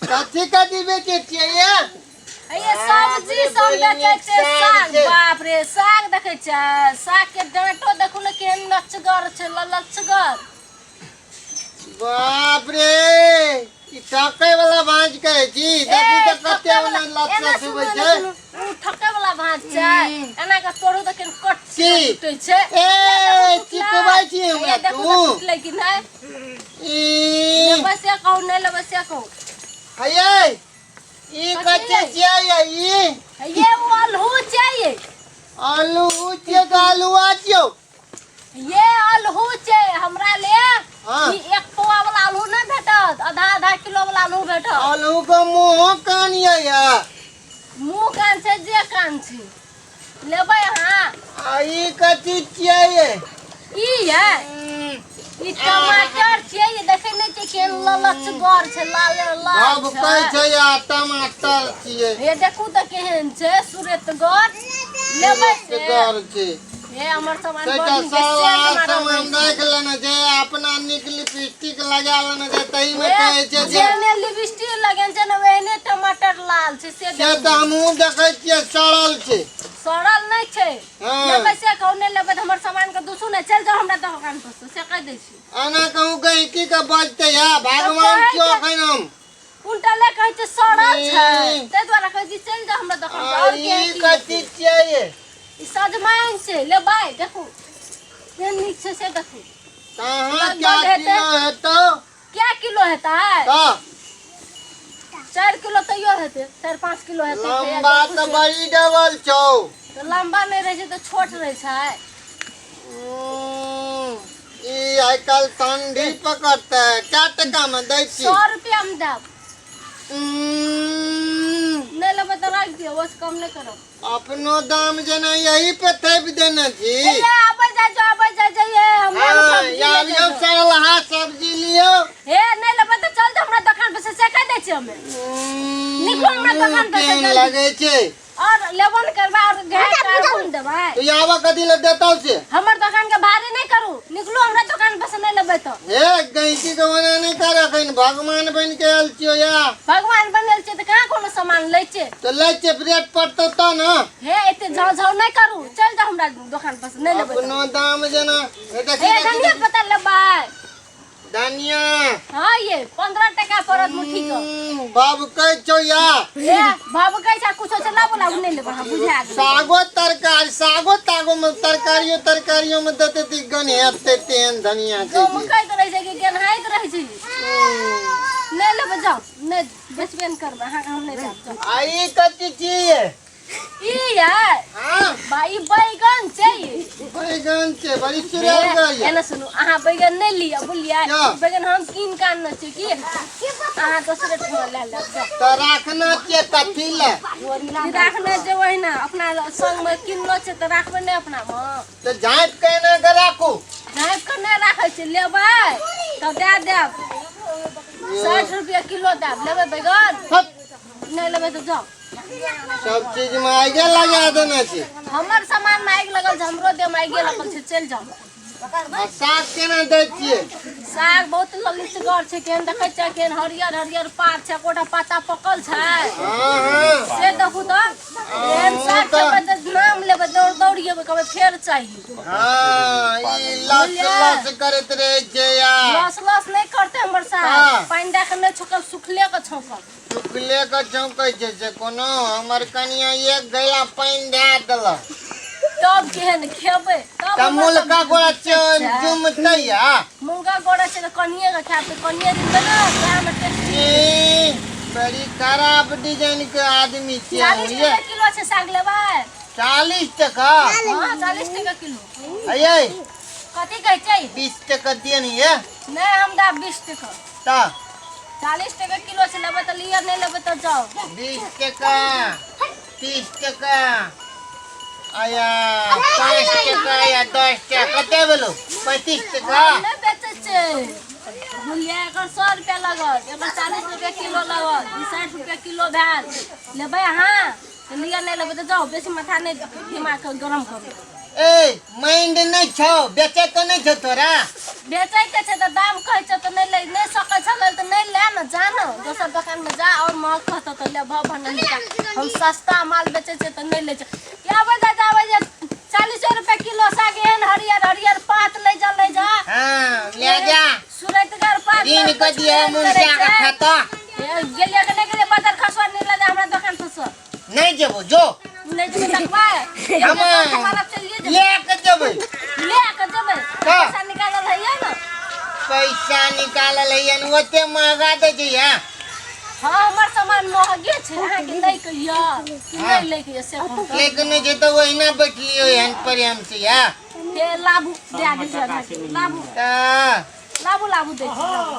कथी कथी बेचै छियै ये? ये सब्जी सब बेचै छै। साग, बाप रे, साग देखै छै? साग के डाँटो देखू ने, केहन लचगर छै, ललचगर। बाप रे, ई ठकै वाला भाँज कहै छी। देखी तऽ कते ओना लत एना लत सुनू, हुबै एना छै। सुनू, उ ठकै वाला भाँज छै। एना के तोड़ू तऽ केहन कट की? टूटै छै। ए, देखू, चिकबै छी हमरा ए, देखू तू? तऽ टूटलै कि नहि। ई लेबै से कहू, नहि लेबै से कहू। हयै, ई कथी कथी छियै यै ई? ये ओ अल्हू छै। आलू छियै तऽ आलूआ छियौ। ये अल्हू छै हमरा ले। हाँ। ई एक पौआ वाला अल्हू नहि भेटत, आधा आधा किलो वाला अल्हू भेटत। आलू के मुँहो कान यै या? मुँह कान छै, जे कान छै। लेबै अहाँ? आ ई कथी छियै यै? ई ये ई टमाटर छियै। ई देखै नहि छियै केहन ललचगर छै, लाल लाल भभकै छै। छै या टमाटर छियै। हे देखू तऽ केहन छै सुरेतगर। लेबै से? गर छै। हे, हमर सामान बड़ सेटा नीक छै, साला सेंट मारल सामान रहै छै। राखि लेने छै, अपना नीक लिपस्टिक लगा लेने छै, ताहिमे हे, कहै छै जे जेहने लिपस्टिक लगेने छै ने, ओहने टमाटर लाल छै से। से देखू। तऽ हमहूँ देखै छियै, सड़ल छै। सड़ल नहि छै। हँ। लेबै से कहू, नहि लेबै तऽ हमर सामान के दुसू नहि, चलि जाउ हमरा दोकान पर से, से कहि दै छी। एना कहूँ गहिकी के बजतै है? भगवान कहै छियौ छै। एखन हम। उल्टा ले कहै छै सड़ल छै। ई। ताहि दुआरे कहै छी चलि जाउ हमरा दोकान पर। आ आओर ई के की कथी लेतै? छियै ये? ई सजमनि छै। लेबै? देखू केहन नीक छै से देखू। कहाँ लगभग क्या हेतै। किलो हेतौ? क्या किलो हेतै? तऽ 4 किलो तैयो हेतै, 4-5 किलो हेतै। लम्बा तऽ बड़ी डबल छौ। तऽ लम्बा नहि रहै छै तऽ छोट रहै छै। ई आइ काल्हि ठंडी पकड़तै। कै टका मे दै छी? 100 रुपैआमे देब। उम्म, नहि लेबै तऽ राखि दियौ, ओहिसँ कम नहि करब। अपनो दाम जेना यही पे थेप देने छी। ए, आबै जाइ जो, आबै जाइ जाइए हमरा हाँ, सब्जी ले आबियौ। जाइयो। सड़लहा सब्जी लियौ। हे, नहि लेबै तऽ चल जाउ हमरा दोकान पर से, से कहि दै छियै हमे। निकलो हमरा दोकान पर से केहन जल्दी। लगै छै? और लेबो नहि करबै और गाय कार्टून देबै। तू आबऽ कथी लए देतौ से? हमर दोकान के भारी नहि करू, निकलू हमरा दोकान पर से नहि लेबै तऽ। हे, गैंची के ओना नहि कर, एखन भगवान बनि के आयल छियौ या। भगवान बनल छै तऽ कहाँ कोनो सामान लै छै? तऽ लै छै, रेट पड़तौ तऽ ने। हे, एते झाव झाव नहि करू, चलि जाउ हमरा दोकान पर से नहि लेबै तऽ। अपनो दाम जेना हे, देखी हे, देखी, धनिया देखी। पत्ता लेबै? धनिया। हाँ, ये 15 टका पड़त मुट्ठी के। बाबू कहै छौ या। हे, भाव कहै छै कुछो छै, लाबू लाबू, नहि लेबै अहाँ, बुझा गेलै। सागो तरकारी, सागो तागो में तरकारियो तरकारियो में देते ती गन हेतै, तेहन धनिया छै जे। गमकैत रहै छै कि गेन्हाइत रहै छै? नहि लेबै जाउ, नहि बेचबे नहि करबै अहाँके, हम नहि जायब, जाउ। आ ई कथी छियै? ई यै? हाँ। भाई, बैगन छै ई। बैगन छै, बड़ी सुरेल गई। एना सुनू, अहाँ बैगन नहि लिअ, बुझलियै? क्या? बैगन हम कीन के आनने छी कि अहाँ दोसरे ठाम लए लेब, जाउ। तऽ राखना छियै कथी ले? ई राखने छै ओहिना, अपना संगमे किनलो छै तऽ राखबै नहि अपनामे? तऽ झाँपि के एना के राखू। झाँपि कऽ नहि राखै छै। लेबै तऽ दए देब, 60 रुपआ किलो देब। लेबै बैगन? हट। नहि लेबै तऽ जाउ। सब चीज में आगे लगा देने छी। हमर सामान मे आगि लगल छै, हमरो देह मे आगिए लगल छै, चलि जाउ। आ साग केना दै छियै? साग बहुत ललितगर छै। केहन देखै छियै, केहन हरियर हरियर पात छै, एकोटा पाता पकल छै? हाँ हाँ से देखू तऽ एहन साग खेबै तऽ नाम लेबै, दौड़ दौड़ जेबै, कहबै फेर चाही। हाँ, ई लस लस करैत रहै छै या। लस लस नहि करतै हमर साग। हाँ। पानि दए कऽ नहि छौंकब, सुखले के छौंकब। चुकले के चौंकै छै से कोनो हमर कनिया एक गैला पानि दए देलक। तब केहन खेबै तब तऽ हमर मुलका सब्जी गोड़ा छै। चुमतै या। मूँगा गोड़ा छै तऽ कनिए के खायब तऽ कनिए दिन देबै ने, वएहमे टेस्टी। ई बड़ी खराब डिजाइन के आदमी छियै। 40 ये टका किलो छै साग, लेबै? 40 टका? हँ, 40 टका किलो। अये। कथी कहै छै? 20 टका दिअ ने ये। नहि, हम देब 20 टका। तऽ 40 टका किलो छै, लेबै तऽ लिअ, नहि लेबै तऽ जाउ। 20 टका, 30 टका आया, 5 टका या 10 टका, कते भेलो? 35 टका। हम नहि बेचै छै, बुझलियै? एकर 100 रुपया लागत, एकर 40 रुपया किलो लागत, ई 60 रुपया किलो भेल। लेबै अहाँ तऽ लिअ, नहि लेबै तऽ जाउ। बेसी माथा नहि दिमागके गरम करू। ए माइंड नहि छौ, बेचै के नहि छौ तोरा? बेचै के छै तऽ दाम कहै छै तऽ नहि लै, नहि सकै छै लै तऽ नहि ले ने, जा ने दोसर दोकान में जा, और महग कहतौ तऽ ले, भाव भरने निकाल। हम सस्ता माल बेचै छै तऽ नहि लै छै। आबै जा, आबै जा, 40 रुपए किलो साग, एहन हरियर हरियर पात, लै जा, लै जा। हाँ, ले जा। सुरतगर पात। दिन के दिया मुनसा के खाता। गेलियै कि नहि गेलियै बाजार? खसुआ नहि ले जा हमरा दोकान पर से। नहि जेबो, जो। नहि जेबै देखबै। हम चलिए जेबै। ले के जेबै। ले के जेबै? हाँ। पैसा निकालल हैया ने? पैसा निकालल है, ओते महगा दै छै यहाँ। हाँ, हमर सामान महगे छै, अहाँके लै के यऽ कि नहि लै के यऽ से कहू तऽ। लेकिन नहि छै तऽ ओहिना बैठलियो एहन प्रेम से या। हे लाबू, दए दै छी आधा किलो, लाबू। तऽ लाबू, लाबू, दै छी, लाबू।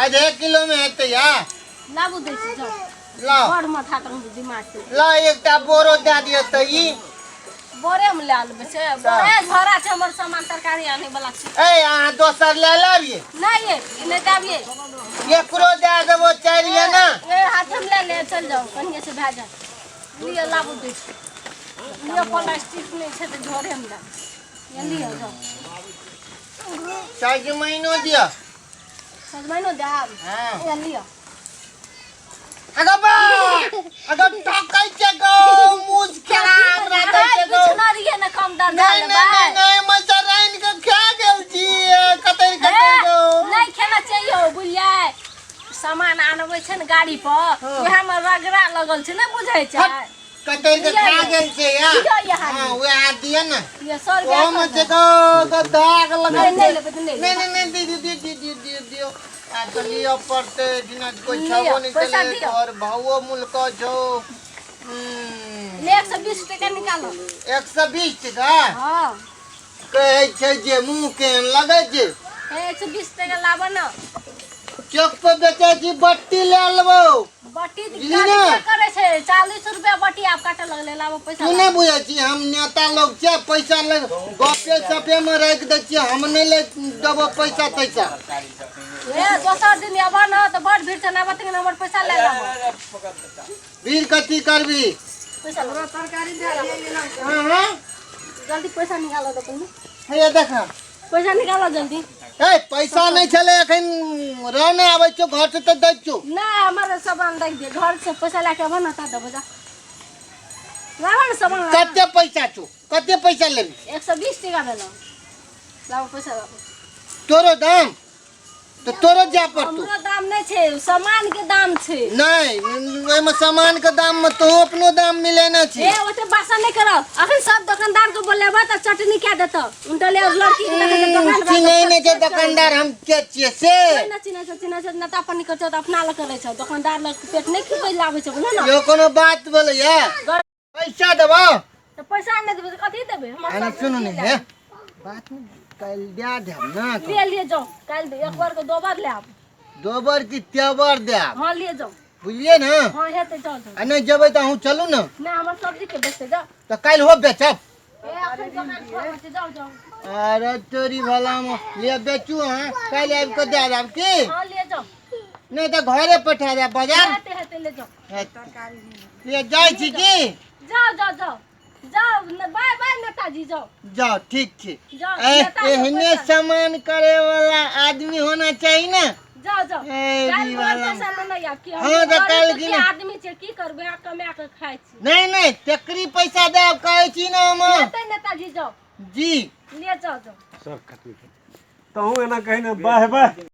आधे किलो मे हेतै या। लाबू, दै छी, जाउ। लाओ। बड़ माथा के दिमाग के। ला, एकटा बोरो दए दियौ तऽ ई। बोरे मे लए लेबै छै, बोरे झोरा छै, हमर सामान तरकारी आनै वाला छै। ए, अहाँ दोसर लए लाबियै। नहि ये, ई नहि देबियै। एकरो दए देबो 4 आना। ए, हाथे मे लए ले, चलि जाउ, कनिये से भए जायत। लिअ, लाबू, दै छी, लिअ। प्लास्टिक नहि छै तऽ झोरे मे लए लिअ, जाउ। सजमैनो दिअ। सजमैनो देब? हाँ। ए, लिअ। अगो बा, अगो टकै छै गो, मुस खेला हमरा दै छै गो। पिछना रहियै ने कम दर दए नहि नहि। लेबै। नहि नहि, मसर रानि के खा गेल छी कतै कतै गो। नहि खेना चाहिए, बुझलियै? सामान आनबै छै ने गाड़ी पर, हाँ। उएह मे रगड़ा लगल छै, नहि बुझै छै? हट, कतै के खा गेल छै या। दियौ यहाँ। हाँ, उएह दिअ ने। ये 100 रुपया। ओहोमे छै गो गो दाग लगल। नहि, नहि लेबै तऽ नहि। नहि नहि नहि, दियौ दियौ दियौ दियौ दियौ दियौ, आ तऽ लिअ पड़तै, बिना कोइ लिअ, छबो नहि पैसा केलै दियौ। और भावो मुलको छौ। ले, 120 टका निकालो। 120 टका? हाँ। कहै छै जे मुँह केहन लगै छै। 120 टका लाबऽ ने। चौक पर बेचै छी, बट्टी लए लेबौ। बट्टी बुझली ने? काटे करै छै, 40 रुपया बट्टी आब काटे लगलै। लाबऽ पैसा। तू नहि बुझै छी, हम नेता लोग छियै, पैसा ले गपे सपे मे राखि दै छियै, हम नहि ले देबो पैसा तैसा। ए, दोसर दिन अबऽ ने तऽ बड़ भीड़ छै, ने आबऽ तऽ हमर पैसा ले लाबऽ। भीड़ कथी करबी? पैसा लाबऽ। हाँ हाँ। जल्दी पैसा निकालो तऽ पहिने। हे देख। पैसा निकालो जल्दी। ए, पैसा नहि छलै एखन, रह नहि, आबै छियौ घर से तऽ दै छियौ। नहि, हमर सामान राखि दे, घर से पैसा लए के अबऽ ने ता देबो, जा, लाबऽ ने सामान लाबऽ। कते पैसा छौ? कते पैसा लेबी? 120 टका भेलौ, लाबऽ पैसा, लाबऽ। तोरो दाम तऽ तोरो जाय पड़तौ। हमरो दाम नहि छै, सामान के दाम छै। नहि, ओहिमे सामान के दाम मे तोहू अपनो दाम मिलेने छी। ए, ओते भाषण नहि करब, अखन सब दोकानदार के बोलेबा तऽ चटनी कए देतौ। उनटले और लड़की के देखै छै दोकान। चिन्है नहि छै दोकानदार हम के छियै से। नहि चिन्है छै, चिन्है छै, नेता पानी करै छै तऽ अपना लग करै छै, दोकानदार लग पेट नहि खिबै लाबै छै, बुझल ने? यो कोनो बात बोलैया? पैसा देबो। तऽ पैसा नहि देबै तऽ कथी देबै? हमर अरे सब सुनू ने, हे बात में काल्हि दए देब ने। लिए लिए जाओ, काल्हि एक बार के दो बार ले आब। दोबर की तेबर देब। हाँ, लिए जाओ। बुझलियै ने? हाँ, हेतै, जाओ जाओ। आ नहि जेबै तऽ अहूँ चलू ने। नहि, हमर सब्जी के बेचतै, जाओ। तऽ काल्हि हो बेचब। ए, अखन दोकान खोलै छै, जाओ जाओ। अरे तोरी भला में लिअ, बेचू अहाँ, काल्हि आबि कऽ दए देब की? हाँ, लिए जाओ। नहि तऽ घरे पठा देब बाजार। हेतै हेतै, ले जाओ। लिअ, जाइ छी की? जाओ जाओ जाओ जाओ, बाय बाय नेताजी, जाओ। जाओ, ठीक छै। जाओ। ए, नेता सब एहने पैसा- सम्मान करे वाला आदमी होना चाहिए ना। जाओ जाओ। ए, काल्हि री घर वाला। पैसा लेने आयब की? हम हाँ, तऽ गरीब काल्हि दुखी की ने- आदमी छै, की करबै, आ कमा के खाइ छी। नहीं नहीं, तकरी पैसा देब कहै छी ने हम। हेतै नेताजी, जाओ। जी। ले जाओ जाओ। सब खत्म। तहूँ एना कही ने, बाह बाह।